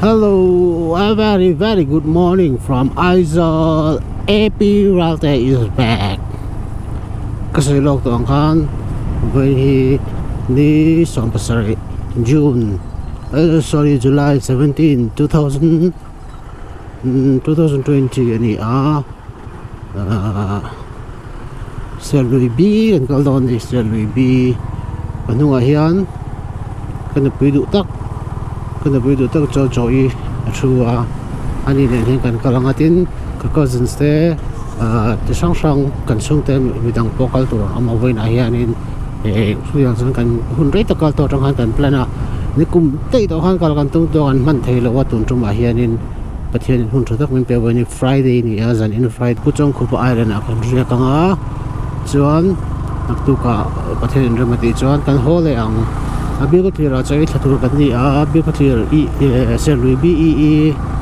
Hello, a very very good morning from Aizawl. AP Ralte is back. Ka sawi lawk tawh ang khan vawiin hi ni 17 June eh sorry July 17 2000 2020 a ni a ah Serlui B kan kal dawn a ni Serlui B a hnungah hian ka nupui duh tak ka nupui duh tak chuan chaw hi a thu a ani nen hian kan kal ang a tin ka cousins te ah ti hrang hrang kan chhungte midang pawh kal tur an awm a vawiinah hianin eh chutiang chuan kan hun rei tak kal tawh atang khan kan plan a nikum daih tawh khan kal kan tum tawh a kan hman thei lo a tun tumah hianin Pathianin hun tha tak min pe vawiin Friday a ni a zanin Friday Pu Chawngkhupa Island ah kan riak ang a chuan naktukah Pathianin rem a tih chuan kan haw leh ang a biak a thlir ah chuan i thla tur kan ni a biak a thlir i eh Serlui B E E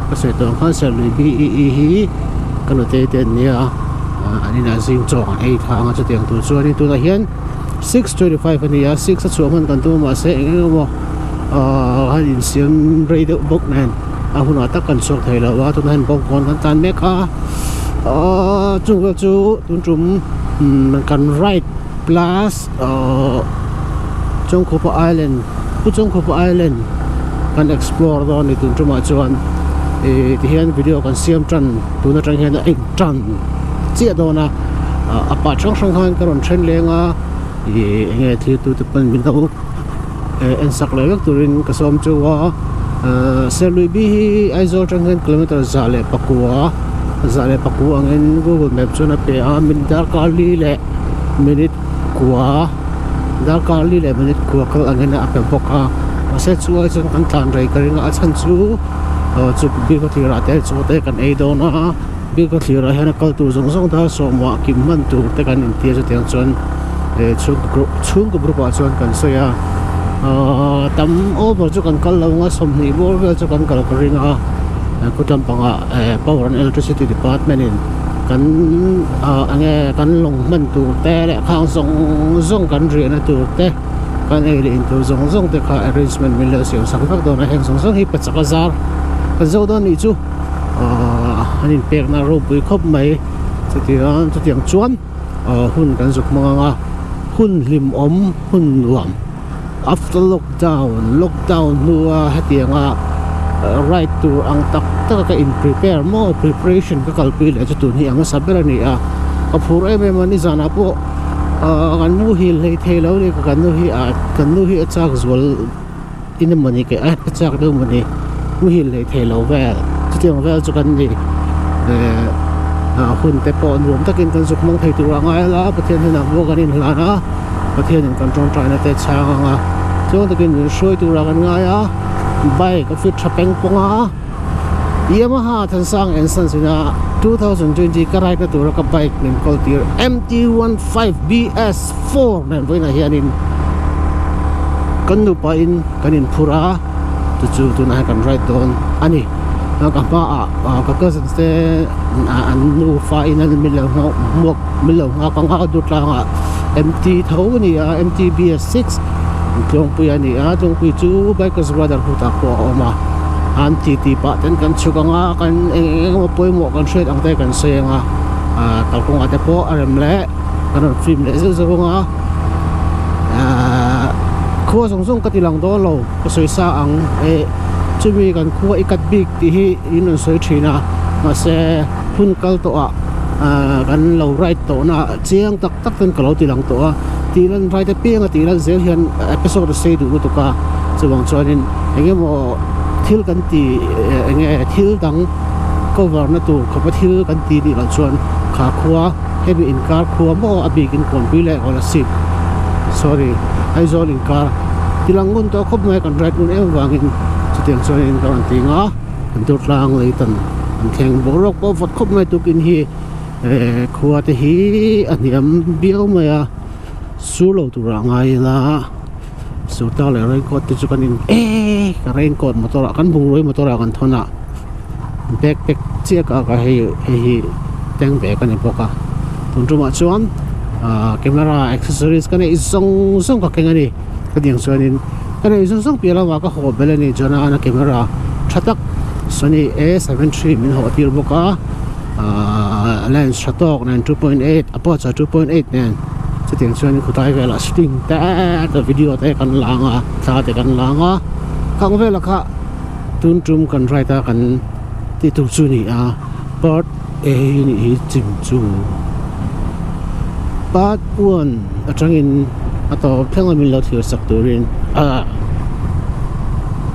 ka sawi tawh ang khan Serlui B E E hi ka nutei te an nia an inah zing chaw an ei thla ang a chutiang tur chuanin tunah hian 6:25 a ni a 6 a chhuah hman kan tum a mahse eng eng emaw ahh han insiam rei deuh bawk nen. A hunah tak kan chhuak thei lo a tunah hian bawngkawn kan tan mek a ahh chung vel chu tun tum kan ride plus ahh Chawngkhupa Island Pu Chawngkhupa Island kan explore dawn a ni tun tumah chuan ih tihian video kan siam tan tun atang hian a en tan chiah dawn a a part hrang hrang khan ka rawn then leng a ih enge thil tu te pawn min lo. En sak leh vek turin ka sawm chu a Serlui bi hi Aizawl atang hian kilometer 109 109 angin Google Map chuan a pe a min darkar li leh minute kua darkar li leh minute kua kal angin a pe bawk a mahse chu ai chuan kan tlan rei ka ring a a chhan chu chu bik a thlir ah te chaw te kan ei dawn a bik a thlir ah hian a kal tur zawng zawng te sawmah kim hman tur te kan intia chutiang chuan. Chhungkaw group ah chuan kan sawi a ahh tam over chu kan kal lo ang a 20 bawr vel chu kan kal ka ring a khaw lampangah eh power and electricity department in kan ah enge kan lawng hman tur te leh khang zawng zawng kan riahna tur te kan ei leh in tur zawng zawng te kha arrangement min lo siam sak vek dawn a heng zawng zawng hi pachak a zar kan zo dawn anih chu ahh an inpekna ropui khawp mai chutiang chutiang chuan. Hun kan zuk hmang ang a, hun hlimawm hun nuam after lockdown lockdown hnua hetianga ride tur ang tak tak a ka in prepare maw preparation ka kalpui leh chu tun hi ang hmasa ber a ni a, ka phur em em a nizanah pawh kan muhil hlei thei lo a ni ka nu hi ah kan nu hi a chak zual in emawni keh a a chak deuh emawni muhil hlei thei lo vel chutiang vel chu kan ni eh hun te pawh nuam takin kan zuk hmang thei tur a ngai la Pathian hnenah pawh kan inhlan a Pathianin kan tawngtaina te chhang ang a chuang takin min hruai turah kan ngai a bike a fit tha peng pawng a Yamaha Thansang Ensan sina 2020 ka ride na tura ka bike min kawl tir MT-15 BS 4 nen vawiinah hianin kan nupa in kan inphur a chu chu tunah hian kan ride dawn a ni ka hmaah ka cousins te an nufa in an min lo hmuak min lo nghak ang a durtlangah M_T tho a ni a M_T_B_S6 Tlawngpui a ni a Tlawngpui chu bikers brother hutah pawh a awm a an titi pah ten kan chhuk ang a kan eng eng emaw pawimawh kan hriat ang te kan sawi ang a kalkawngah te pawh a rem leh. Kan rawn film leh zeuh zeuh ang a ahh khua zawng zawng ka ti lang dawn lo ka sawi sa ang eh chumi kan khua i cut bik tih hi in rawn sawi thin a mahse hun kal tawh ah ahh kan lo ride tawh na chiang tak tak ten ka lo ti lang tawh a tih lan ride apiang a tih lan zel hian episode a sei duh lutuk a chuvang chuanin eng emaw thil kan ti eng nge thil dang cover na tur khawpa thil kan ti nih loh chuan kha khua. Hemi inkar khua maw a bikin Kawnpui leh Kolasib sorry Aizawl inkar tilang ngun tawh khawp mai kan ride ngun em avangin chutiang chuanin ka rawn ti nga kan tur tlang lei tan an thleng boruak pawh vawt khawp mai tukin hi eh khua te hi a hniam viau mai a sur lo turah ngai ila sur tak leh raincoat te chu kan in eh ka raincoat motor ah kan bungrui motor ah kan thawn a. Backpack chiah ka ak a hei hei hi tank bag a ni bawk a tun tumah chuan ahh camera accessories ka neih zawng zawng ka keng a ni ka tiang chuanin ka neih zawng zawng piah lamah ka haw belh a ni chuan a camera tha tak Sony A 73 min hawh tir bawk a ahh lens tha tawk nen 2.8 aperture 2.8 nen chutiang chuan khawtlai velah shooting te te video te kan la ang a thla te kan la ang a khang velah kha tun tum kan ride a kan tih tur chu a ni a part A nih hi chim chu part 1 atangin a tawp thleng a min lo thlir sak turin ah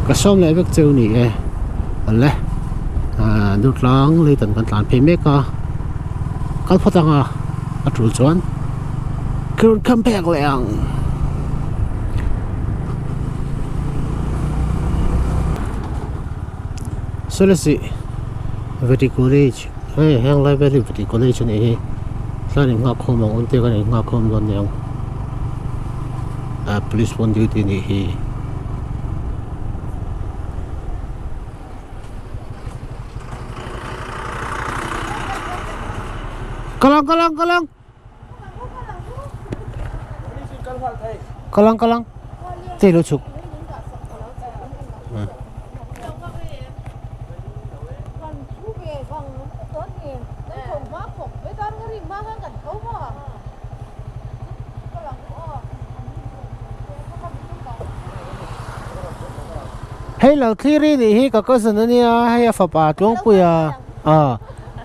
ka sawm leh vek cheu ni e awle ah Durtlang leitan kan tlan phei mek a kal phawt ang a a tul chuan ka rawn come back leh ang. Selesih Vety College hei heng lai vel hi Vety College a nih hi tlan in nghak khawm ang awm te kan in nghak khawm dawn nia ah police pawn duty a nih hi. Kalang kalang kalang kalang kalang te lo chhuk. Hei lo thlir i nih hi ka cousin ania hei a fapa Tluangpuia ah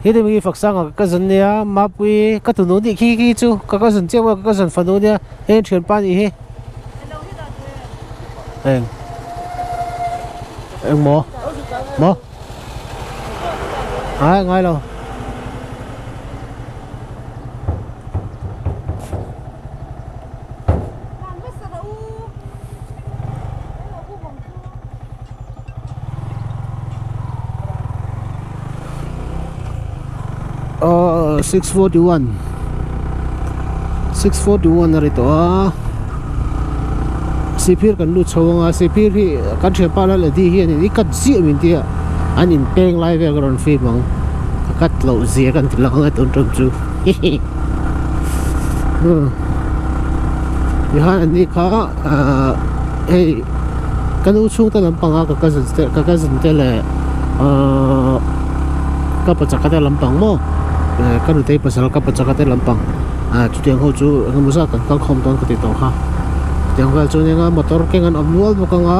he ti mi Faksanga ka cousin ania Mapui ka tunu nih khi khi chu ka cousin chiah maw ka cousin fanu ania hei thianpa nih hi eng eng maw maw ai ngai lo. Aw 641 641 a ri tawh a sihphir kan lut chho ang a sihphir hi kan thianpa la ladi hianin i cut ziah min tia an inpeng lai vel ka rawn film ang ka cut loh zia kan ti lang ang a tun tum chu hihi. Tihian an ni kha ahh hei ka nu chhungte lampanga ka cousin te ka cousin te leh ahh ka pachaka te lampang maw ka nutei pasal ka pachaka te lampang ah chutiang ho chu engemaw zat kan kal khawm dawn ka ti tawh kha chutiang vel chu nia motor keng an awm nual bawk ang a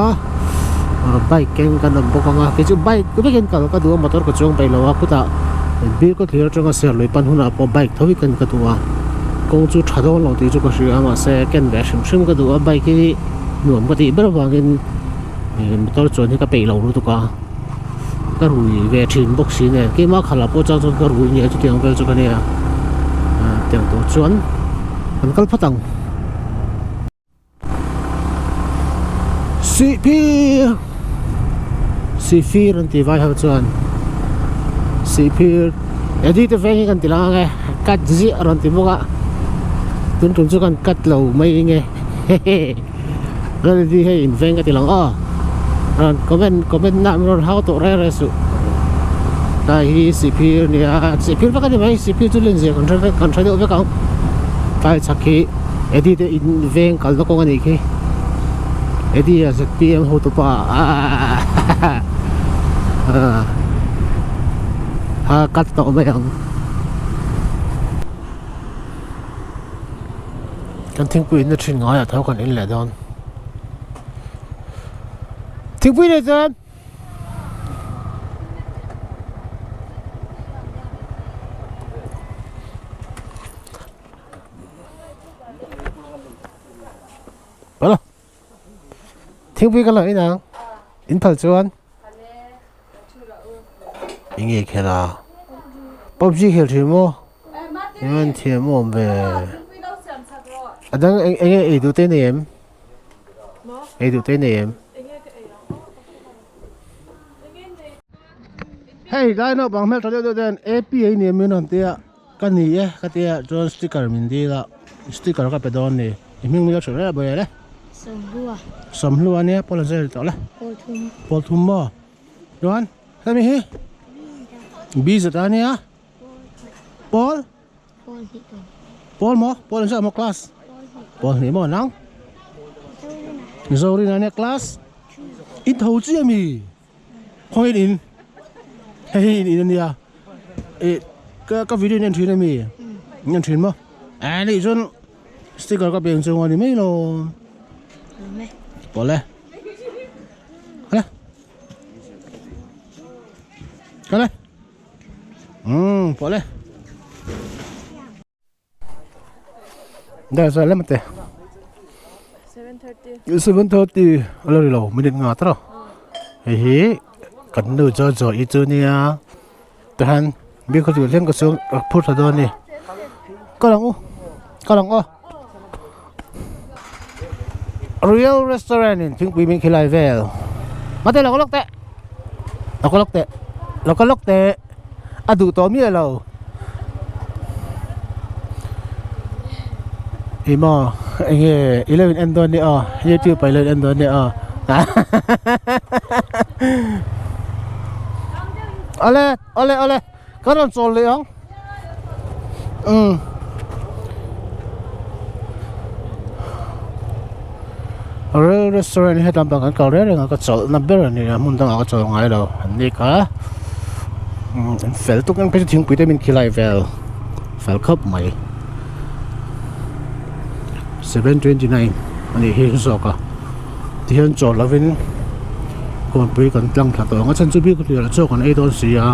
bike keng kan awm bawk ang a kei chu bike vekin kal ka duh a motor ka chuang peih lo a khutah bill ka thlir atanga serlui pan hunah pawh bike tho hi kan ka duh a kawng chu tha dawn lo tih chu ka hria a mahse ken ve hrim hrim ka duh a bike hi nuam ka tih ber avangin motor chuan hi ka peih lo lutuk a ka rui ve thin bawk si nen keimah khalh ah pawh chuan chuan ka rui nia chutiang vel chu ka nia tiang tur chuan kan kal phawt ang. Sihphir Sihphir an tih vai ho chuan Sihphir Eddie te veng hi kan ti lang ang e cut ziah a rawn ti bawk a tun tum chu kan cut lo mai eng e hehe Ral Eddie hei in veng ka ti lang aw rawn comment comment na min rawn hau tawh reng reng suh tlai hi Sihphir a nia Sihphir vek a ni mai Sihphir chu lenzia kan hre vek kan hre deuh vek ang tlai chhak hi. Eddie te in veng kalna kawng a nih khi Eddie a zpm hotupa a cut tawh mai ang kan thingpui in na thin ngaiah tho kan in leh dawn thingpui nei chuan. Bala thingpui ka lo in ang in phal chuan enge khel a pubg khel thin maw eng thiam awm ve a dang enge ei duh te nei em ei duh te nei em. Hei lai naupang hmeltha deuh deuh te hian A P a ni em min rawn tia. Ka ni e ka tia chuan sticker min dil a sticker ka pe dawn ni i hming mila tha reng a le Sawmhlua Sawmhlua ania pawl an zai tawh le Pawl thum Pawl thum maw chuan hemi hi B zet a nia Pawl Pawl hnih tawh Pawl maw pawl an zai maw class Pawl hnih maw nang Zorina ania class I tho chiah mi. Khawi in in hei hi in in ania ih ka ka video in en thin ami in en thin maw eh nih chuan sticker ka peng chung a ni mai lo pawlh e kal e kal e umm pawlh e. Dar zai lem ate 7:30 a lo ri lo minute nga tawh hei hi kan nu zawh zawh hi chu nia tihian bik khaw thleng ka chuang ka phur thla dawn a ni kal ang u kal ang aw real restaurant in thingpui min khilai vel mate lo ka lawk teh lo ka lawk teh lo ka lawk teh. A duh tawh miah lo. Ih maw enge i lo in en dawn nia aw youtube ah i lo in en dawn nia aw awle awle awle ka rawn chawl leh ang umm. Royal restaurant hi hetlai bang kan kal reng reng a ka chawlhna ber a ni a hmun dangah ka chawl ngai lo an ni kha umm an fel tuk ang phei chu thingpui te min khilai vel fel khawp mai 7:29 a nih hi zawk a tihian chawl lovin kawngpui kan tlang thla tawh ang a chhan chu bik hliah chaw kan ei dawn si a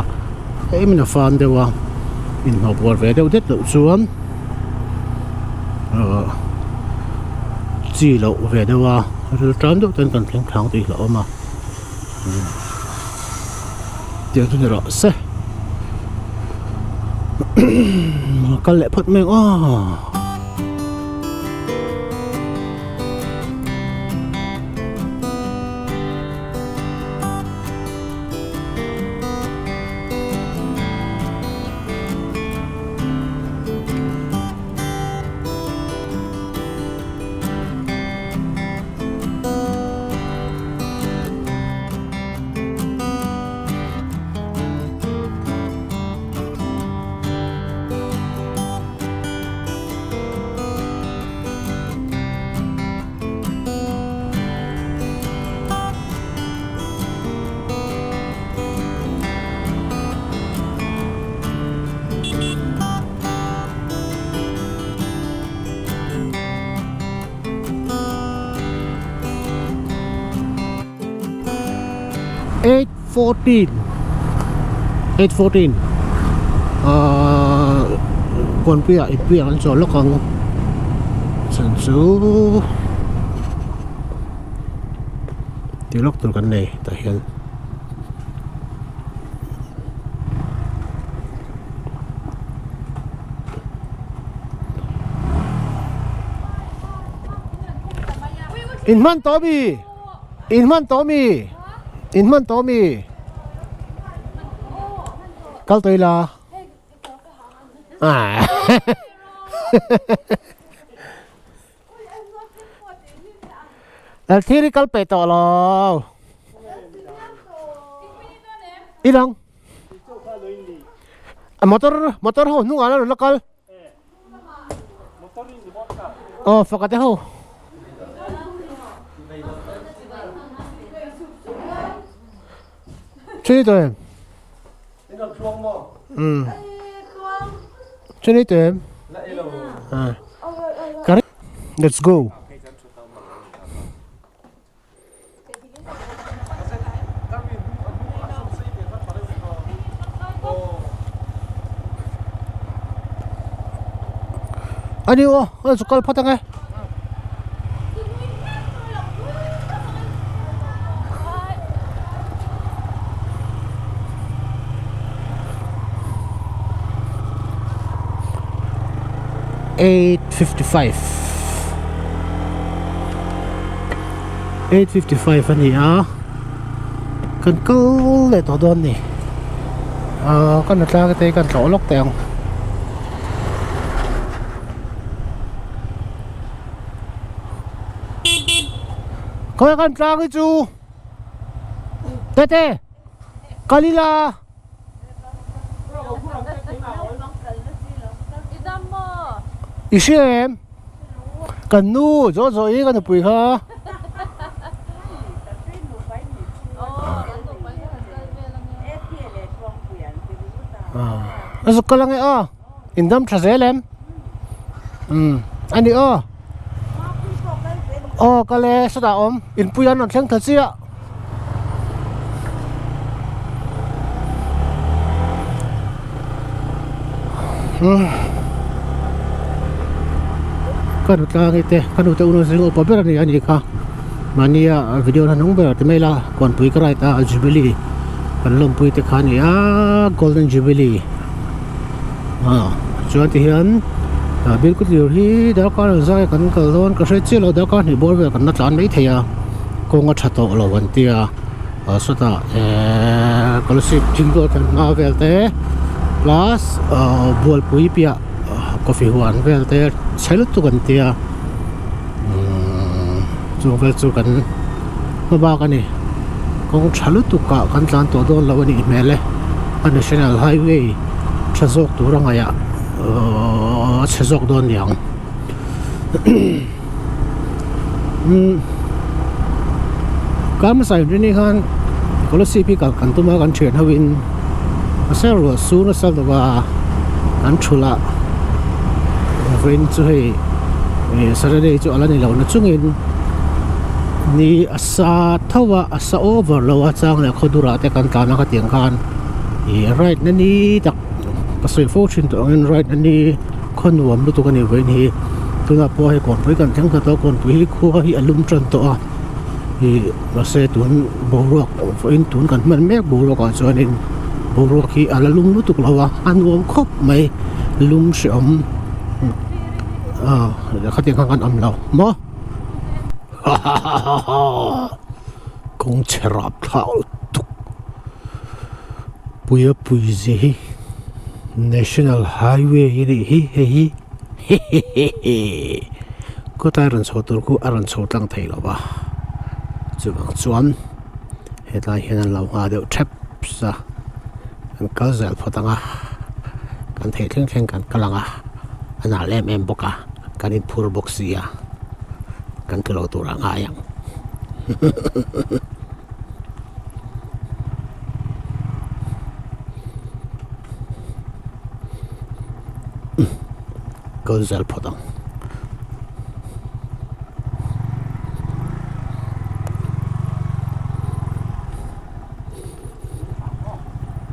tlem in a fan deuh a inhnawh buar ve deuh det loh chuan ahh chi loh ve deuh a ril tan deuh ten kan thleng thlang tih hlauh awm a tiang chu ni rawh se kal leh phawt mai ang aw. 8:14 8:14 ahh kawnpuiah inpuiah an chawl lawk ang chhan chu tih lawk tur kan nei tah hian. In hman tawh mi in hman tawh mi in hman tawh mi kal tawh ila ah Lalthiri kal peih tawh lo i lang motor motor ho hnungah la rawn la kal aw faka te ho Chini tawh em umm chini tawh em let's go. Ani aw a zu kal phawt ang e. 8:55 8:55 a ni a kan kal leh tawh dawn a ni ahh ka natla te kan tlawh lawk teh ang. Khawi kan tlang hi chu tete kal ila. I hria em? Kan nu zawh zawh i ka nupui kha. A zuk kal ange aw in dam tha zel em umm a ni aw aw kal e sawtah a awm inpui an rawn thleng thla chiah. Ka nu tlangi te ka nu te unau zing upa ber a ni a nih kha mahnia video hla hnung ber ti mai ila kawnpui ka ride a jubilee kan lawmpui te kha a ni a golden jubilee ah chuan ti hian bilkutlir hi darkar ang zai kan kal dawn ka hre chiah lo darkar hnih bawr vel kan la tlan mai thei a kawng a tha tawh lo an tia ah sawtah ehh kolasib thingtuah thlan hma vel te plus ah bualpui piah coffee huan vel te chhe lutuk an tia umm chung vel chu kan hma bak a ni kawng tha lutuk ah kan tlan tawh dawn lo a nih hmel e a national highway tha zawk tur a ngaih ah ahh a chhe zawk dawn niang umm kar hmasa in rini khan scholarship hi kal kan tum a kan thian ho in a ser ruah sur nasa lo a kan thulh a vawiin chu hei ih saturday chu ala ni lo na chungin ni a sa tho a a sa over lo a chang leh khawdur ah te kan tlan a khatiang khan ih ride na ni tak ka sawi fo thin tawh angin ride na ni khaw nuam lutuk a ni vawiin hi tunah pawh hei kawnpui kan thleng khat a kawnpui hi khua hi a lum tan tawh a ih mahse tun boruak vawiin tun kan hman mek boruak ah chuanin boruak hi a la lum lutuk lo a a nuam khawp mai lum hreawm ah khatiang khan kan awm lo maw hahahaha kawng chhe rap thlak lutuk puia pui zia hi national highway a nih hi hei hi hehehe khawtlai rawn chho tur khu a rawn chho tlang thei lo va chuvang chuan hetlai hian an lo nghah deuh thep a an kal zel phawt ang a kan theih thleng thleng kan kal ang a a nal em em bawk a kan inphur bawk si a kan tlu lo tur a ngai ang. Kal zel phawt ang.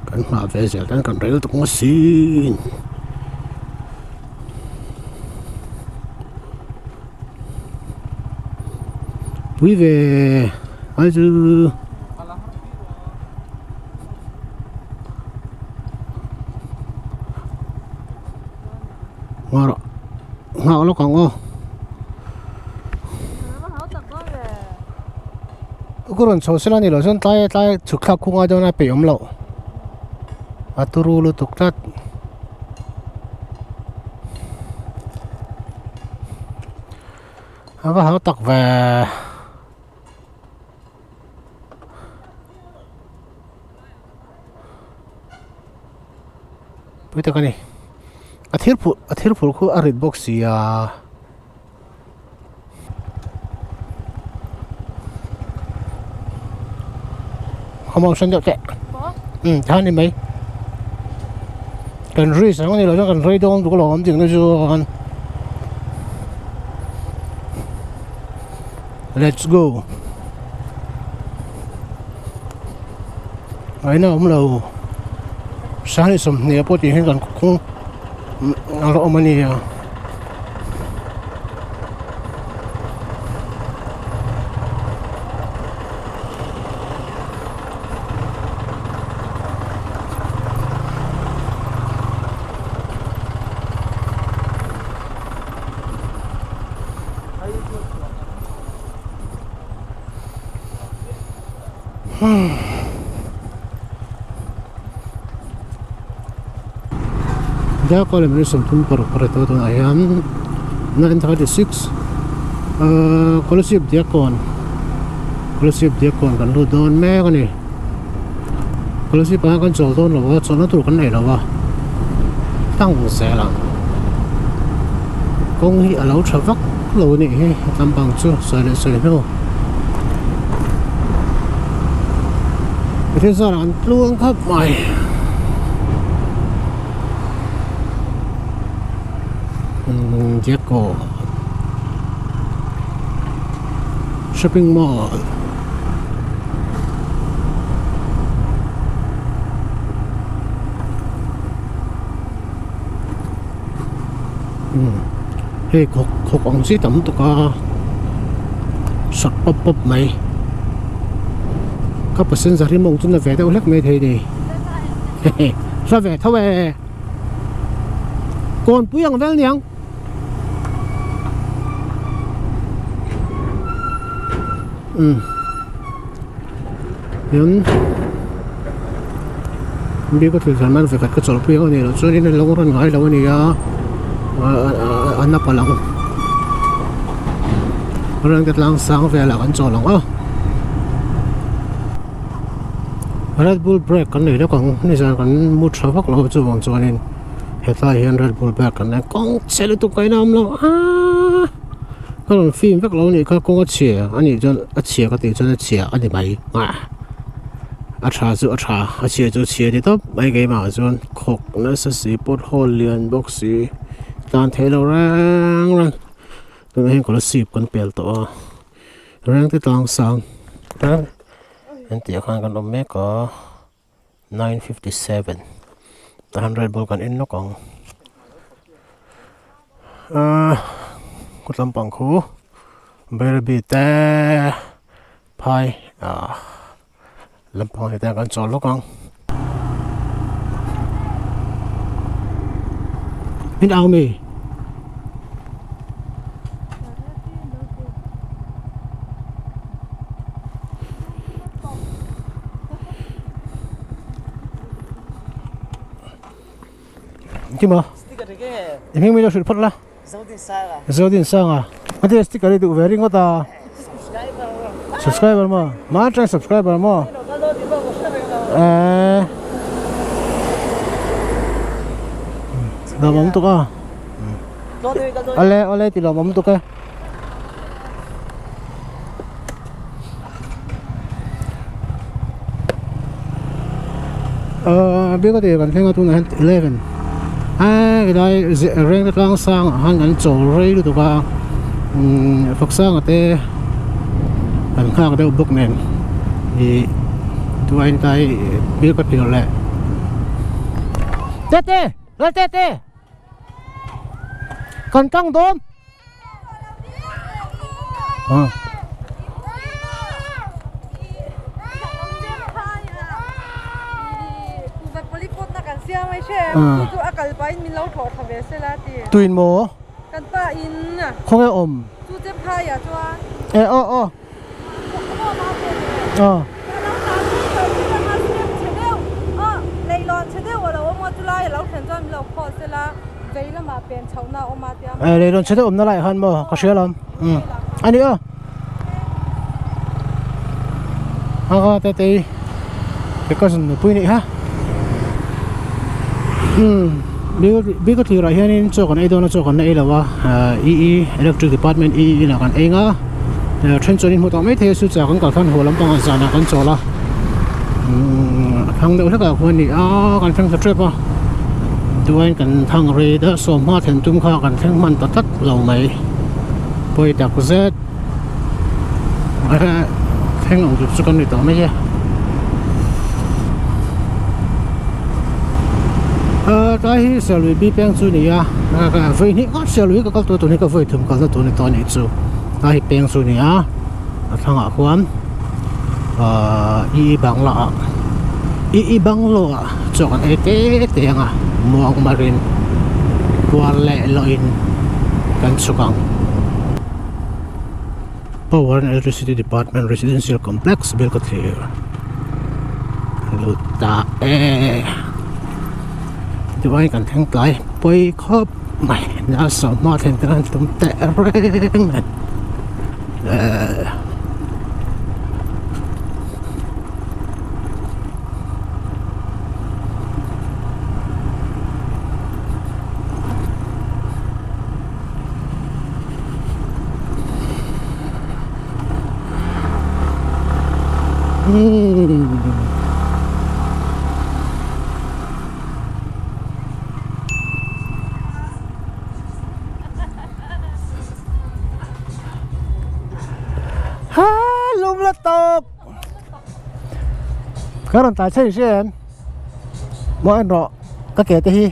Kan nghah ve zel tan kan rel tuk masin. Pui ve ai chu Nghah rawh nghah lawk ang aw Ka rawn chho sela ni loh chuan tlai tlai chhuk thlak khung ai dawn a peih awm loh a turu lutuk tlat. A va hau tak ve. Pui tak a ni. A thil phurh a thil phurh khu a rit bawk si a. Khawmawm hran deuh teh. Umm tha ni mai. Kan risk ang a ni lo chuan kan rei dawn duh lo awm ding na chuan. Let's go. Aina awm lo. Sani 20 pawh tih hian kan kawng a la awm a nia. Darkar leh minute 36 a ri tawh tunah hian 9:36 ahh Kolasib Diakkawn Kolasib Diakkawn kan lut dawn mek a ni Kolasib ah hian kan chawl dawn lo a chawlhna tur kan nei lo a tlang zel ang kawng hi a lo tha vak lo a nih hi lampang chu sawi leh sawi hnu mihring zarah an tluang khawp mai. Diakawn shopping mall hei khawk khawk ang chi tam tuk a sak pawp pawp mai ka passenger hi mawng chu na ve deuh hlek mai thei ni hehe hla ve tho e kawnpui ang vel niang. Umm hian bik a thil zan nan vekhat ka chawlhpui ang a nih loh chuanin a lo rawn ngai lo a ni a a na palh ang reng te tlang sang velah kan chawl ang a Red Bull break kan nei lawk ang nizan kan mu tha vak lo chuvang chuanin hetlai hian Red Bull break kan nei kawng chhe lutuk ka inawm lo aaa. Ka rawn film vek lo anih kha kawng a chhia anih chuan a chhia ka tih chuan a chhia a ni mai ah a tha chu a tha a chhia chu a chhia ni tawp mai keimah chuan khawk nasa si pothole lian bawk si tlan theih loh reng reng tunah hian kolasib kan pel tawh a reng te tlang sang reng an tih ah khan kan awm mek a. 9:57 tahan red bull kan en lawk ang ahh kawt lampang khu bairabi te phai ah lampang ah hian kan chawl lawk ang min au mi. Kima i hming min lo hrilh phawt la Zodin Sanga a ti sticker i duh ve ringawt a subscriber maw mahni atang subscriber maw eee lawmawm tuk a awle awle ti lawmawm tuk e. Ahh biak a tih kan thleng a tunah hian 11 aaa helai reng te tlang sang ah khan kan chawl rei lutuk a umm fak sang a te kan nghak deuh bawk nen ih tuain tlai biak a tih leh tete laltete kan tlang dawn. Tuin maw? Khawnge awm? E aw aw. Aw. Eh leilawn chhe deuh awmna laiah khan maw ka hria lawm umm a ni aw a a te te hi ka cousin nupui nih kha umm bik a thlir ah hianin chaw kan ei dawn a chaw kan la ei lo a ah e e electric department e e inah kan ei nga then chuan in hmu tawh maithei a chu chah kan kal khan haw lampangah zanah kan chawl a umm a thang deuh hlek ah khuan a ni a kan thleng thla tep a. Tuain kan thang rei deuh sawmhma thlen tum kha kan thleng hman ta tlat lo mai pawi tak zet thleng ang tur chu kan ni tawh mai e ah tlai hi Serlui bi peng chu a ni a vawi hnih ngawt Serlui ka kal tawh tun hi ka vawi thum kalna tur a ni tawh a nih chu tlai hi peng chu a ni a a thlangah khuan ahh i bangla ah i i banglo ah chaw kan ei te te ang a muang marin puar leh loh in kan chhuk ang power and electricity department residential complex vel ka thlir lut ta e tichuan kan thleng tlai pawi khawp mai nalsawm hma thlen te khan tum teh reng mai. Ha lum la tawp ka rawn tlai chhe hria em maw en rawh ka ke te hi.